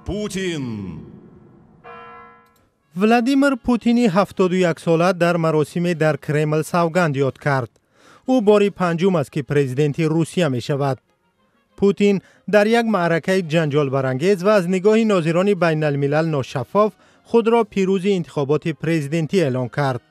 Путин. Владимир Путини 71-сола дар маросиме дар Кремл савганд ёд кард. Ӯ бори панҷум аст, ки президенти Русия мешавад. Путин дар як маъракаи ҷанҷолбарангез ва аз нигоҳи нозирони байналмилал ношаффоф худро пирӯзи интихоботи президентӣ эълон кард.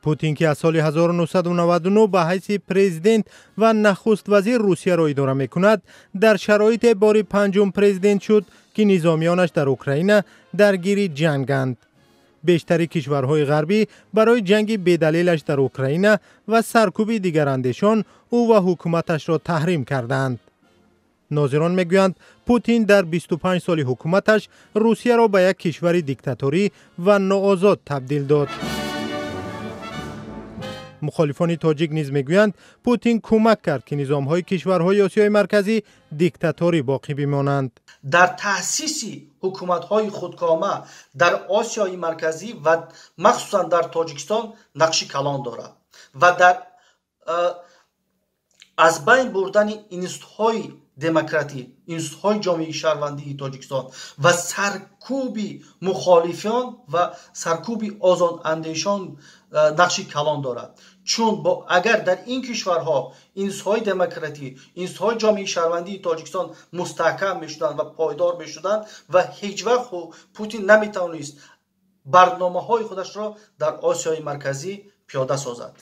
Путин, ки аз соли 1999 ба ҳайси президент ва нахуствазир Русияро идора мекунад, дар шароите бори панҷум президент шуд, ки низомиёнаш дар Украина даргири ҷанганд. Бештари кишварҳои ғарбӣ барои ҷанги бедалелаш дар Украина ва саркӯби дигарандешон ӯ ва ҳукуматашро таҳрим кардаанд. Нозирон мегӯянд, Путин дар 25 соли ҳукуматаш Русияро ба як кишвари диктаторӣ ва ноозод табдил дод. Мухолифони тоҷик низ мегӯянд, Путин кӯмак кард, ки низомҳои кишварҳои Осиёи Марказӣ диктаторӣ боқӣ бимонанд. Дар таъсиси ҳукуматҳои худкома дар Осиёи Марказӣ ва махсусан дар Тоҷикистон нақши калон дорад ва дар аз байн бурдани институтҳои демократӣ, институтҳои ҷомеаи шаҳрвандии Тоҷикистон ва саркӯби мухолифон ва саркӯби озодандешон нақши калон дорад, чун агар дар ин кишварҳо институтҳои демократӣ, институтҳои ҷомеаи шаҳрвандии Тоҷикистон мустаҳкам мешуданд ва пойдор мешуданд, ва ҳеҷ вақт Путин наметавонист барномаҳои худашро дар Осиёи Марказӣ пиёда созад.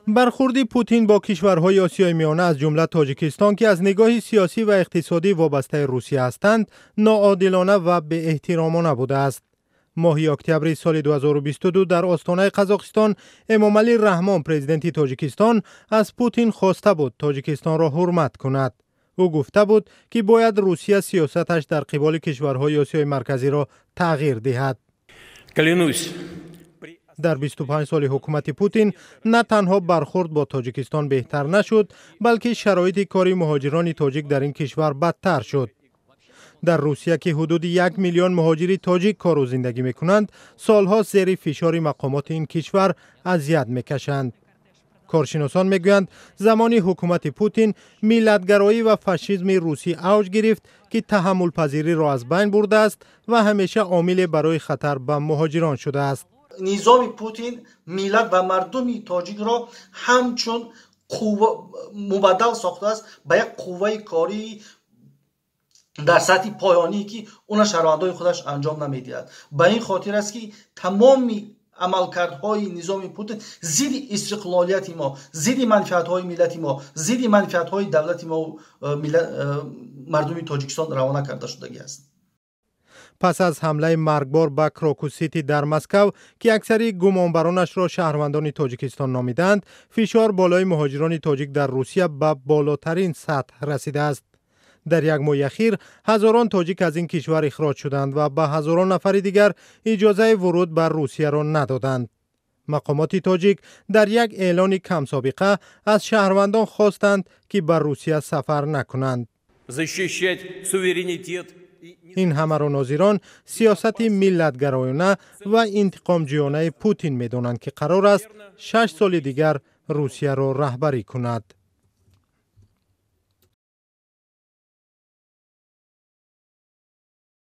Бархурди Путин бо кишварҳои Осиёи Миёна, аз ҷумла Тоҷикистон, ки аз нигоҳи сиёсӣ ва иқтисодӣ вобастаи Русия ҳастанд, ноодилона ва беэҳтиромона будааст. Моҳи октябри соли 2022 дар Остонаи Қазоқистон Эмомалӣ Раҳмон, президенти Тоҷикистон, аз Путин хоста буд Тоҷикистонро ҳурмат кунад. Ӯ гуфта буд, ки бояд Русия сиёсаташ дар қиболи кишварҳои Осиёи Марказиро тағйир диҳад. Клянусь. Дар 25 соли ҳукумати Путин на танҳо бархурд бо Тоҷикистон беҳтар нашуд, балки шароити кори муҳоҷирони тоҷик дар ин кишвар бадтар шуд. Дар Русия, ки ҳудуди 1 миллион муҳоҷири тоҷик кору зиндагӣ мекунанд, солҳо зери фишори мақомоти ин кишвар азият мекашанд. Коршиносон мегӯянд, замони ҳукумати Путин миллатгароӣ ва фашизми русӣ авҷ гирифт, ки таҳаммулпазириро аз байн бурдааст ва ҳамеша омиле барои хатар ба муҳоҷирон шудааст. Низоми Путин миллат ва мардуми тоҷикро ҳамчун мубаддал сохтааст ба як қувваи кории дар сатҳи поёние, ки уна шаҳрвандои худаш анҷом намедиҳад. Ба ин хотир аст, ки тамоми амалкардҳои низоми Путин зидди истиқлолияти мо, зидди манфиатҳои миллати мо, зидди манфиатҳои давлати мо, мардуми Тоҷикистон равона карда шудагӣ аст. Пас аз ҳамлаи маргбор ба Крокус Сити дар Москав, ки аксари гумонбаронашро шаҳрвандони Тоҷикистон номиданд, фишор болои муҳоҷирони тоҷик дар Русия ба болотарин сатҳ расидааст. Дар як моҳи ахир ҳазорон тоҷик аз ин кишвар ихроҷ шуданд ва ба ҳазорон нафари дигар иҷозаи вуруд ба Русияро надоданд. Мақомоти тоҷик дар як эълони камсобиқа аз шаҳрвандон хостанд, ки ба Русия сафар накунанд. Защищать суверенитет. Ин ҳамаро нозирон сиёсати миллатгароёна ва интиқомҷӯёнаи Путин медонанд, ки қарор аст 6 соли дигар Русияро раҳбарӣ кунад.